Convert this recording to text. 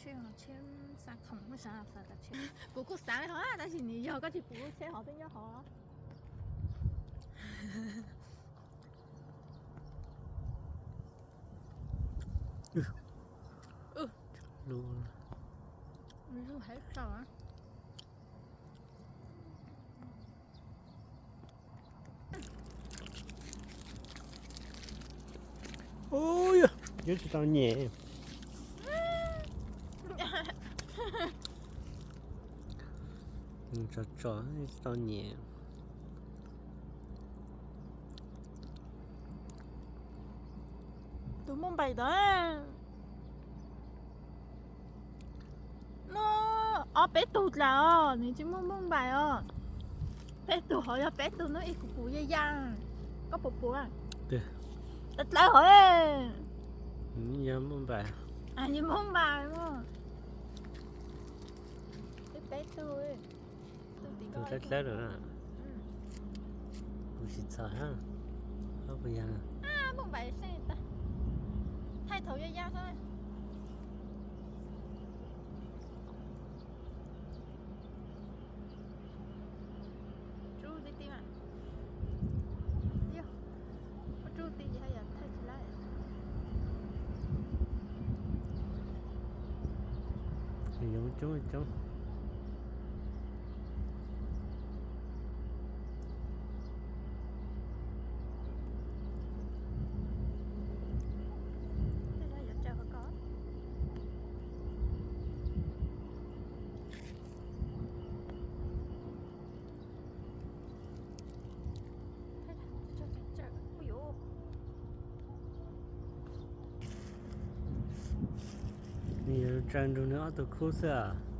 Tsheb xa khoom, muaj xav xav tau tsheb. Kuv kuj xav li hov, tab sis nws yog koj tsis pum lub tsheb hov twb nyob hov. Lub, lub heev tsaus. Ub, yuav tsis tau nyem. Tso tso tsis tau nyem. Tus Npauj Npaim ntawd, no, ob peb tug dlawg os, nws tsis muaj Npauj Npaim os. Peb tug hov yog peb tug no, ib kuv kuv ya ya, koj puas pum? Dlawg dlawg hov. Yog Npauj Npaim, yog Npauj Npaim mas. Peb tug, tus dlawg dlawg lawm na. Kuv tsis txhawj, ob puas yog? Npauj Npaim thaij thaum ya ya xwb. Tsuj ti ti mas. Yog, tsuj ti ces yog thaij tsis laib. Yoov coob coob. Nws yuav tsaws nrug nws ob tug khub xwb.